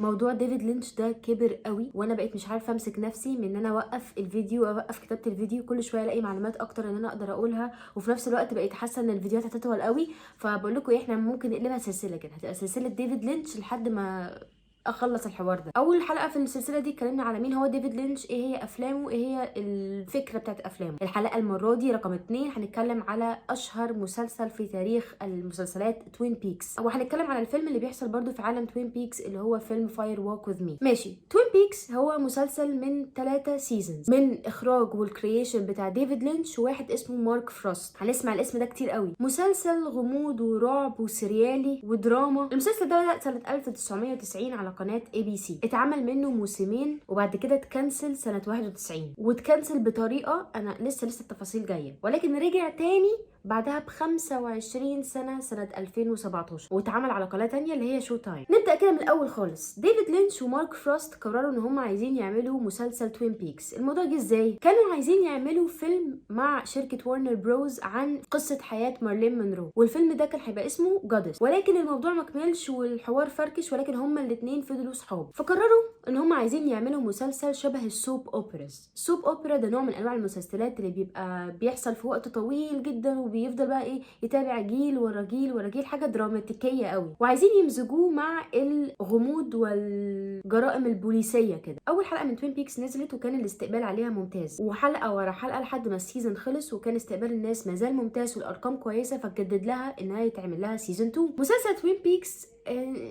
موضوع ديفيد لينش ده كبر قوي، وانا بقيت مش عارفه امسك نفسي من ان انا اوقف الفيديو، اوقف كتابه الفيديو. كل شوية الاقي معلومات اكتر ان انا اقدر اقولها، وفي نفس الوقت بقيت حاسه ان الفيديوهات هتطول قوي. فبقول لكم ايه، احنا ممكن نقلبها سلسلة كده، هتبقى سلسلة ديفيد لينش لحد ما اخلص الحوار ده. اول حلقة في السلسلة دي اتكلمنا على مين هو ديفيد لينش، ايه هي افلامه، ايه هي الفكرة بتاعت افلامه. الحلقة المرة دي رقم 2 هنتكلم على اشهر مسلسل في تاريخ المسلسلات، Twin Peaks، وهنتكلم على الفيلم اللي بيحصل برضو في عالم Twin Peaks اللي هو فيلم Fire Walk with Me. ماشي، Twin Peaks هو مسلسل من 3 seasons من اخراج وال creation بتاع ديفيد لينش وواحد اسمه مارك فروست. هنسمع الاسم ده كتير قوي. مسلسل غموض ورعب وسريالي ودراما. المسلسل ده بدأ سنة 1990 على قناة ABC. اتعمل منه موسمين وبعد كده اتكنسل سنة 91، واتكنسل بطريقة انا لسه التفاصيل جاية، ولكن رجع تاني بعدها ب 25 سنة سنة 2017 واتعمل على قناة تانية اللي هي Showtime. نبدأ كده من الأول خالص. ديفيد لينش ومارك فروست قرروا إن هم عايزين يعملوا مسلسل Twin Peaks. الموضوع جه ازاي؟ كانوا عايزين يعملوا فيلم مع شركة Warner Bros عن قصة حياة مارلين مونرو، والفيلم ده كان هيبقى اسمه Goddess، ولكن الموضوع ما كملش والحوار فركش، ولكن هما الاتنين فضلوا صحاب. فقرروا ان هم عايزين يعملوا مسلسل شبه ال soap operas. ال soap opera ده نوع من انواع المسلسلات اللي بيبقى بيحصل في وقت طويل جدا وبيفضل بقى ايه، يتابع جيل ورا جيل ورا جيل، حاجة دراماتيكيه قوي، وعايزين يمزجوه مع الغموض والجرائم البوليسيه كده. اول حلقة من Twin Peaks نزلت وكان الاستقبال عليها ممتاز، وحلقه ورا حلقة لحد ما ال season خلص وكان استقبال الناس ما زال ممتاز والارقام كويسه، فتجدد لها انها يتعمل لها season 2. مسلسل Twin Peaks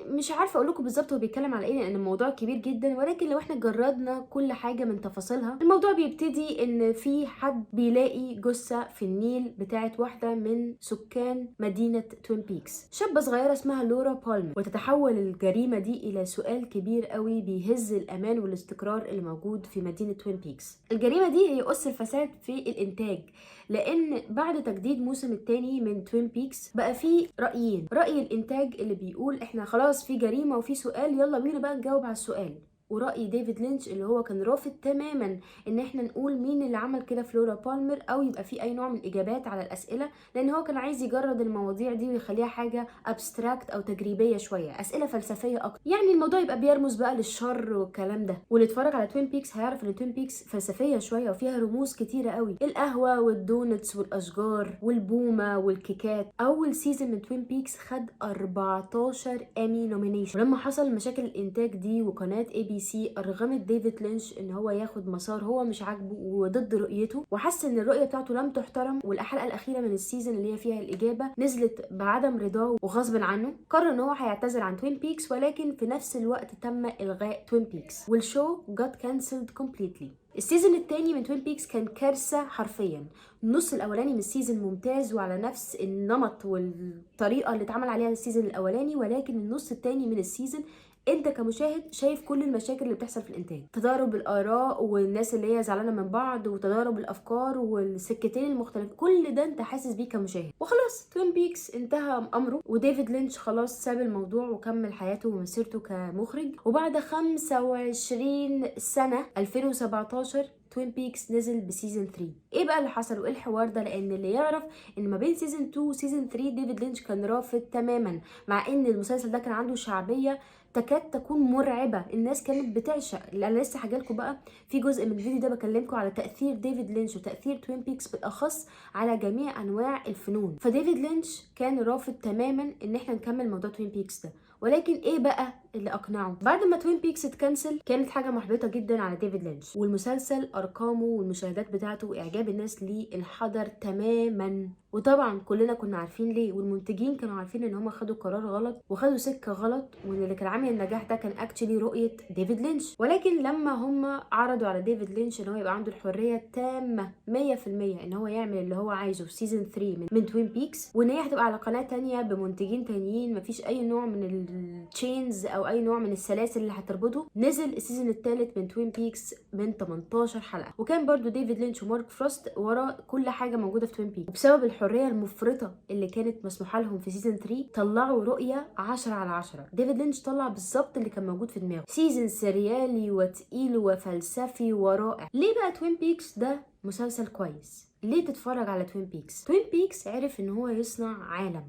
مش عارفه اقول لكم بالظبط هو بيتكلم على ايه لان الموضوع كبير جدا، ولكن لو احنا جردنا كل حاجة من تفاصيلها، الموضوع بيبتدي ان في حد بيلاقي جثة في النيل بتاعت واحدة من سكان مدينة Twin Peaks، شابه صغيرة اسمها لورا بالمر، وتتحول الجريمة دي الى سؤال كبير قوي بيهز الامان والاستقرار اللي موجود في مدينة Twin Peaks. الجريمة دي هي اس الفساد في الانتاج، لان بعد تجديد موسم الثاني من Twin Peaks بقى في رايين: راي الانتاج اللي بيقول احنا خلاص في جريمة وفي سؤال، يلا بينا بقى نجاوب على السؤال، ورأي ديفيد لينش اللي هو كان رافض تماما ان احنا نقول مين اللي عمل كده في لورا بالمر او يبقى في اي نوع من الاجابات على الاسئله، لان هو كان عايز يجرد المواضيع دي ويخليها حاجة abstract او تجريبية شويه، اسئلة فلسفية اكتر، يعني الموضوع يبقى بيرمز بقى للشر والكلام ده. واللي اتفرج على Twin Peaks هيعرف ان Twin Peaks فلسفية شوية وفيها رموز كتيرة قوي: القهوة وال donuts والاشجار والبومه والكيكات. اول season من Twin Peaks خد 14 Emmy nomination. ولما حصل مشاكل الانتاج دي وقناة ABC ارغمت ديفيد لينش ان هو ياخد مسار هو مش عاجبه وضد رؤيته، وحس ان الرؤية بتاعته لم تحترم، والحلقة الاخيرة من ال season اللي هي فيها الاجابة نزلت بعدم رضاه وغصب عنه. قرر ان هو هيعتذر عن Twin Peaks، ولكن في نفس الوقت تم الغاء Twin Peaks وال show got cancelled completely. ال season الثاني من Twin Peaks كان كارثة حرفيا. النص الاولاني من ال season ممتاز وعلى نفس النمط والطريقة اللي اتعمل عليها ال season الاولاني، ولكن النص الثاني من ال season انت كمشاهد شايف كل المشاكل اللي بتحصل في الانتاج: تضارب الاراء والناس اللي هي زعلانة من بعض وتضارب الافكار والسكتين المختلفة، كل ده انت حاسس بيه كمشاهد. وخلاص، Twin Peaks انتهى امره، وديفيد لينش خلاص ساب الموضوع وكمل حياته ومسيرته كمخرج. وبعد 25 سنه، 2017، Twin Peaks نزل ب season 3. ايه بقى اللي حصل وايه الحوار ده؟ لان اللي يعرف ان ما بين season 2 و season 3 ديفيد لينش كان رافض تماما، مع ان المسلسل ده كان عنده شعبية تكاد تكون مرعبه، الناس كانت بتعشق. انا لسه هجيلكوا بقى في جزء من الفيديو ده بكلمكم على تاثير ديفيد لينش وتاثير Twin Peaks بالاخص على جميع انواع الفنون. فديفيد لينش كان رافض تماما ان احنا نكمل موضوع Twin Peaks ده، ولكن ايه بقى اللي اقنعه بعد ما Twin Peaks اتكنسل؟ كانت حاجة محبطة جدا على ديفيد لينش، والمسلسل ارقامه والمشاهدات بتاعته واعجاب الناس ليه انحدر تماما. وطبعا كلنا كنا عارفين ليه، والمنتجين كانوا عارفين ان هم خدوا قرار غلط وخدوا سكة غلط، وان اللي كان عامل النجاح ده كان actually رؤية ديفيد لينش. ولكن لما هم عرضوا على ديفيد لينش ان هو يبقى عنده الحرية التامة 100% ان هو يعمل اللي هو عايزه في season 3 من Twin Peaks، وان هي هتبقى على قناة تانية بمنتجين تانيين، مفيش اي نوع من ال chains او اي نوع من السلاسل اللي هتربطه، نزل ال season الثالث من Twin Peaks من 18 حلقه، وكان برضو ديفيد لينش ومارك فروست ورا كل حاجة موجودة في Twin Peaks. وبسبب الحرية المفرطة اللي كانت مسموحة لهم في season 3 طلعوا رؤية 10 على 10. ديفيد لينش طلع بالظبط اللي كان موجود في دماغه، season سريالي وتقيل وفلسفي ورائع. ليه بقى Twin Peaks ده مسلسل كويس؟ ليه تتفرج على Twin Peaks؟ Twin Peaks عرف ان هو يصنع عالم.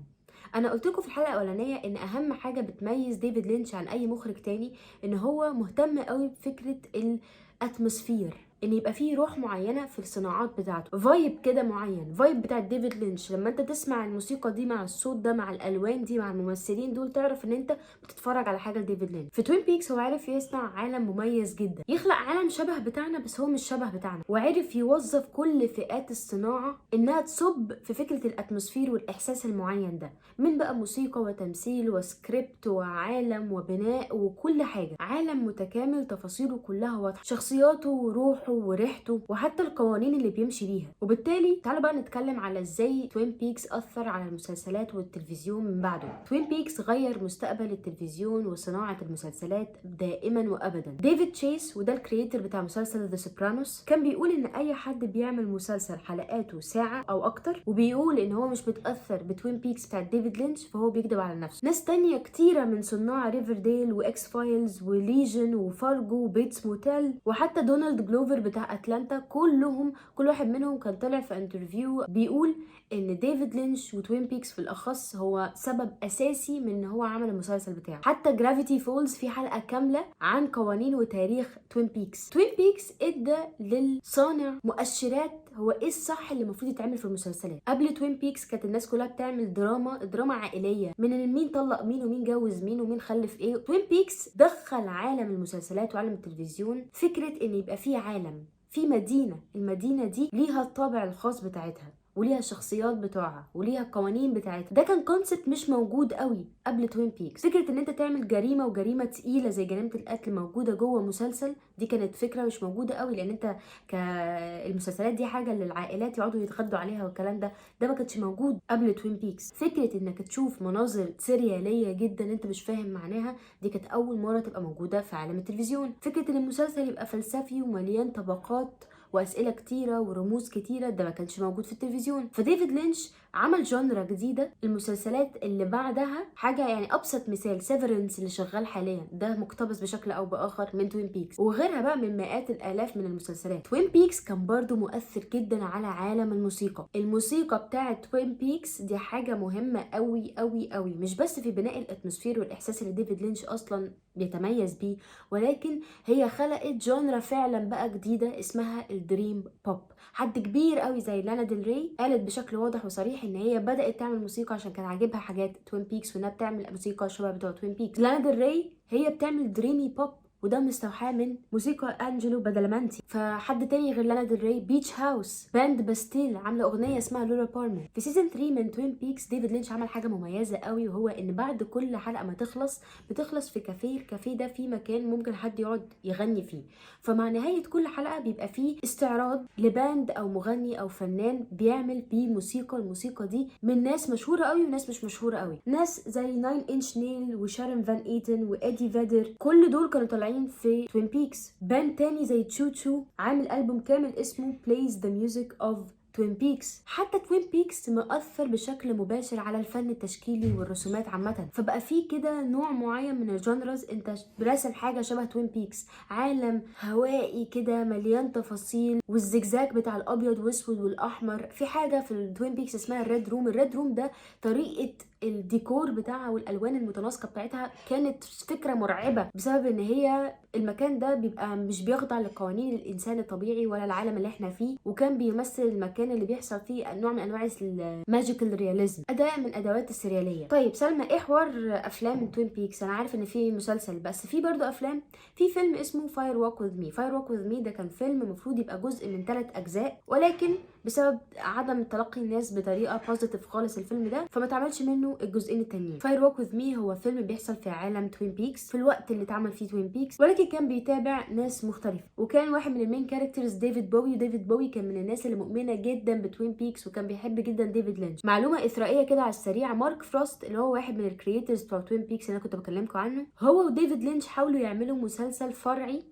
انا قلت لكم في الحلقة الاولانية ان اهم حاجة بتميز ديفيد لينش عن اي مخرج تاني ان هو مهتم قوي بفكره ال atmosphere، ان يبقى فيه روح معينة في الصناعات بتاعته، vibe كده معين، vibe بتاع ديفيد لينش. لما انت تسمع الموسيقى دي مع الصوت ده مع الالوان دي مع الممثلين دول، تعرف ان انت بتتفرج على حاجة لديفيد لينش. في Twin Peaks هو عرف يصنع عالم مميز جدا، يخلق عالم شبه بتاعنا بس هو مش شبه بتاعنا، وعرف يوظف كل فئات الصناعة انها تصب في فكرة ال atmosphere والاحساس المعين ده، من بقى موسيقى وتمثيل وسكريبت وعالم وبناء وكل حاجة. عالم متكامل، تفاصيله كلها واضحة، شخصياته وروحه وريحته وحتى القوانين اللي بيمشي بيها. وبالتالي تعالوا بقى نتكلم على ازاي Twin Peaks اثر على المسلسلات والتلفزيون من بعده. Twin Peaks غير مستقبل التلفزيون وصناعة المسلسلات دائما وابدا. ديفيد تشيس، وده ال creator بتاع مسلسل The Sopranos، كان بيقول ان اي حد بيعمل مسلسل حلقاته ساعة او اكتر وبيقول ان هو مش متاثر ب Twin Peaks بتاع ديفيد لينش فهو بيكذب على نفسه. ناس تانية كتيرة من صناع Riverdale و X-Files و Legion و Fargo و Bates Motel وحتى دونالد جلوفر بتاع اتلانتا، كلهم كل واحد منهم كان طلع في interview بيقول ان ديفيد لينش و Twin Peaks في الاخص هو سبب اساسي من ان هو عمل المسلسل بتاعه. حتى Gravity Falls في حلقة كاملة عن قوانين وتاريخ Twin Peaks. Twin Peaks ادى للصانع مؤشرات هو ايه الصح اللي المفروض يتعمل في المسلسلات. قبل Twin Peaks كانت الناس كلها بتعمل دراما، دراما عائلية، من مين طلق مين ومين جوز مين ومين خلف ايه. Twin Peaks دخل عالم المسلسلات وعالم التلفزيون فكرة ان يبقى في عالم، في مدينه، المدينة دي ليها الطابع الخاص بتاعتها وليها الشخصيات بتوعها وليها القوانين بتاعتها. ده كان concept مش موجود قوي قبل Twin Peaks. فكرة ان انت تعمل جريمه، وجريمة تقيلة زي جريمة القتل موجودة جوه مسلسل، دي كانت فكرة مش موجودة قوي، لان انت كالمسلسلات دي حاجة للعائلات يقعدوا يتغدوا عليها والكلام ده، ده ما كانش موجود قبل Twin Peaks. فكرة انك تشوف مناظر سرياليه جدا انت مش فاهم معناها، دي كانت اول مرة تبقى موجودة في عالم التلفزيون. فكرة ان المسلسل يبقى فلسفي ومليان طبقات واسئلة كتيرة ورموز كتيره، ده ما كانش موجود في التلفزيون. فديفيد لينش عمل genre جديده. المسلسلات اللي بعدها حاجة يعني ابسط مثال Severance اللي شغال حاليا، ده مقتبس بشكل او باخر من Twin Peaks وغيرها بقى من مئات الالاف من المسلسلات. Twin Peaks كان برضو مؤثر جدا على عالم الموسيقى. الموسيقى بتاعه Twin Peaks دي حاجة مهمة قوي قوي قوي، مش بس في بناء ال atmosphere والاحساس اللي ديفيد لينش اصلا بيتميز بيه، ولكن هي خلقت genre فعلا بقى جديدة اسمها ال dream pop. حد كبير قوي زي لانا ديل ري قالت بشكل واضح وصريح ان هي بدات تعمل موسيقى عشان كان عاجبها حاجات Twin Peaks وانها بتعمل موسيقى شبه بتوع Twin Peaks. لانا ديل ري هي بتعمل dreamy pop وده مستوحاة من موسيقى انجلو بادالامانتي. فحد تاني غير لانا ديل ري، Beach House، band Bastille عامله اغنية اسمها لورا بالمر. في season 3 من Twin Peaks ديفيد لينش عمل حاجة مميزة قوي، وهو ان بعد كل حلقة ما تخلص بتخلص في كافيه، الكافيه ده فيه مكان ممكن حد يقعد يغني فيه. فمع نهاية كل حلقة بيبقى فيه استعراض ل band او مغني او فنان بيعمل بيه موسيقى. الموسيقى دي من ناس مشهورة قوي وناس مش مشهورة قوي، ناس زي Nine Inch Nails وشارون فان ايتن وايدي فيدر، كل دول كانوا طالعين في Twin Peaks. band تاني زي Xiu Xiu عامل ألبوم كامل اسمه Plays the Music of Twin Peaks. حتى Twin Peaks مأثر بشكل مباشر على الفن التشكيلي والرسومات عامة، فبقى في كده نوع معين من ال genres، انت راسم حاجة شبه Twin Peaks، عالم هوائي كده مليان تفاصيل، والزجزاج بتاع الابيض واسود والاحمر. في حاجة في ال Twin Peaks اسمها ال Red Room. ال Red Room ده طريقة الديكور بتاعها والالوان المتناسقه بتاعتها كانت فكرة مرعبه، بسبب ان هي المكان ده بيبقى مش بيخضع لقوانين الانسان الطبيعي ولا العالم اللي احنا فيه، وكان بيمثل المكان اللي بيحصل فيه نوع من انواع ال magical realism، اداة من ادوات السرياليه. طيب سلمى، ايه حوار افلام Twin Peaks؟ انا عارف ان في مسلسل، بس في برضو افلام. في فيلم اسمه Fire Walk with Me. Fire Walk with Me ده كان فيلم المفروض يبقى جزء من 3 اجزاء، ولكن بسبب عدم تلقي الناس بطريقة positive خالص الفيلم ده، فما اتعملش منه الجزئين التانيين. Fire Walk with Me هو فيلم بيحصل في عالم Twin Peaks في الوقت اللي اتعمل فيه Twin Peaks، ولكن كان بيتابع ناس مختلفه، وكان واحد من ال main characters ديفيد بوي. وديفيد بوي كان من الناس اللي مؤمنة جدا ب Twin Peaks وكان بيحب جدا ديفيد لينش. معلومة اثرائيه كده على السريع، مارك فروست اللي هو واحد من ال creators بتوع Twin Peaks اللي انا كنت بكلمكم عنه، هو وديفيد لينش حاولوا يعملوا مسلسل فرعي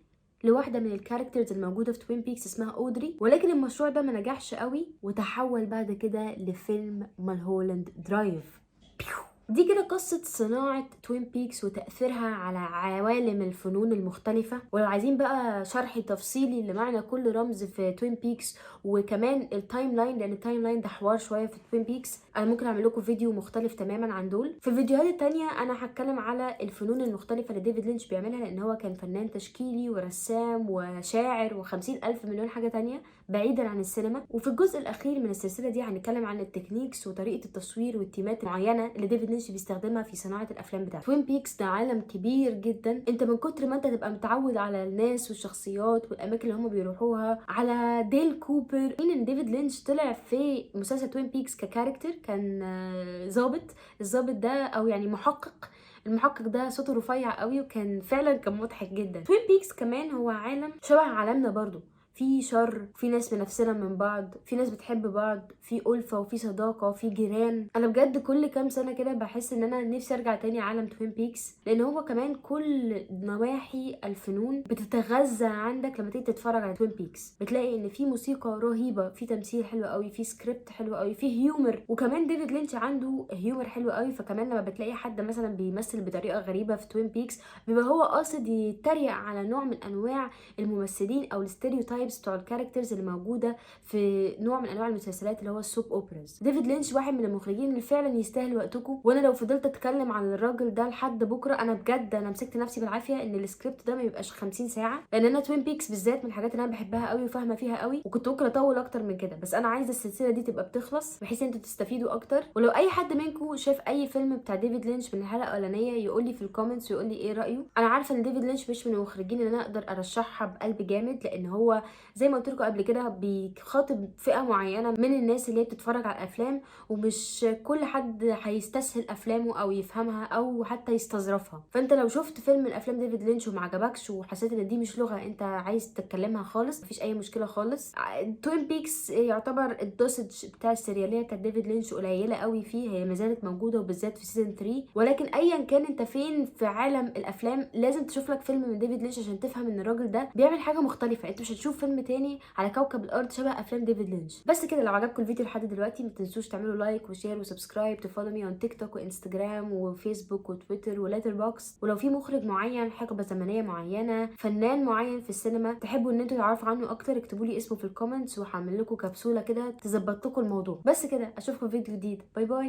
لواحدة من ال characters الموجودة في Twin Peaks اسمها اودري، ولكن المشروع ده ما نجحش قوي وتحول بعد كده لفيلم Mulholland Drive. دي كده قصة صناعة Twin Peaks وتاثيرها على عوالم الفنون المختلفه. ولو عايزين بقى شرح تفصيلي لمعنى كل رمز في Twin Peaks وكمان ال timeline، لان ال timeline ده حوار شوية في Twin Peaks، انا ممكن اعمل لكم فيديو مختلف تماما عن دول. في الفيديوهات التانية انا هتكلم على الفنون المختلفة اللي ديفيد لينش بيعملها، لان هو كان فنان تشكيلي ورسام وشاعر و50 ألف مليون حاجة تانية بعيدا عن السينما. وفي الجزء الاخير من السلسلة دي هنتكلم عن ال techniques وطريقه التصوير والتيمات المعينة اللي ديفيد لينش بيستخدمها في صناعة الافلام بتاعته. Twin Peaks ده عالم كبير جدا، انت من كتر ما انت تبقى متعود على الناس والشخصيات والاماكن اللي هم بيروحوها، على ديل كوبر. مين ان ديفيد لينش طلع في مسلسل Twin Peaks ك character، كان ظابط، الظابط ده او يعني محقق، المحقق ده صوته رفيع قوي وكان فعلا كان مضحك جدا. Twin Peaks كمان هو عالم شبه عالمنا برضو، في شر، في ناس منفسنة من بعض، في ناس بتحب بعض، في ألفة وفي صداقة وفي جيران. أنا بجد كل كام سنة كده بحس إن أنا نفسي أرجع تاني عالم Twin Peaks، لأن هو كمان كل نواحي الفنون بتتغذى عندك لما تيجي تتفرج على Twin Peaks. بتلاقي إن في موسيقى رهيبة، في تمثيل حلو قوي، في سكريبت حلو قوي، في humor، وكمان ديفيد لينش عنده humor حلو قوي. فكمان لما بتلاقي حد مثلا بيمثل بطريقة غريبة في Twin Peaks بيبقى هو قاصد يتريق على نوع من أنواع الممثلين أو ال stereotypes بتوع ال characters اللي موجودة في نوع من انواع المسلسلات اللي هو ال soap operas. ديفيد لينش واحد من المخرجين اللي فعلا يستاهل وقتكم، وانا لو فضلت اتكلم عن الراجل ده لحد بكره، انا بجد انا مسكت نفسي بالعافية ان السكريبت ده ما يبقاش 50 ساعه، لان انا Twin Peaks بالذات من الحاجات اللي انا بحبها قوي وفاهمه فيها قوي، وكنت ممكن اطول اكتر من كده، بس انا عايزه السلسلة دي تبقى بتخلص بحيث ان انتوا تستفيدوا اكتر. ولو اي حد منكم شاف اي فيلم بتاع ديفيد لينش من الحلقة الاولانية يقول لي في ال comments ويقول لي ايه رايه. انا عارفه ان ديفيد لينش مش من المخرجين اللي انا اقدر ارشحها بقلب جامد، لان هو زي ما قلت لكم قبل كده بيخاطب فئة معينة من الناس اللي هي بتتفرج على الافلام، ومش كل حد هيستسهل افلامه او يفهمها او حتى يستظرفها. فانت لو شفت فيلم من افلام ديفيد لينش وما عجبكش وحسيت ان دي مش لغة انت عايز تتكلمها خالص، مفيش اي مشكلة خالص. Twin Peaks يعتبر ال dosage بتاع السرياليه بتاع ديفيد لينش قليله قوي فيه، هي ما زالت موجودة وبالذات في season 3، ولكن ايا كان انت فين في عالم الافلام لازم تشوف لك فيلم من ديفيد لينش عشان تفهم ان الراجل ده بيعمل حاجة مختلفه. انت مش هتشوف فيلم تاني على كوكب الارض شبه افلام ديفيد لينش. بس كده، لو عجبكم الفيديو لحد دلوقتي ما تنسوش تعملوا like و share و subscribe، ت follow me on TikTok و Instagram و Facebook و Twitter و Letterboxd. ولو في مخرج معين، حقبة زمنية معينه، فنان معين في السينما تحبوا ان انتوا تعرفوا عنه اكتر، اكتبوا لي اسمه في ال comments وهعمل لكم كبسولة كده تظبط لكم الموضوع. بس كده، اشوفكم في فيديو جديد، bye bye.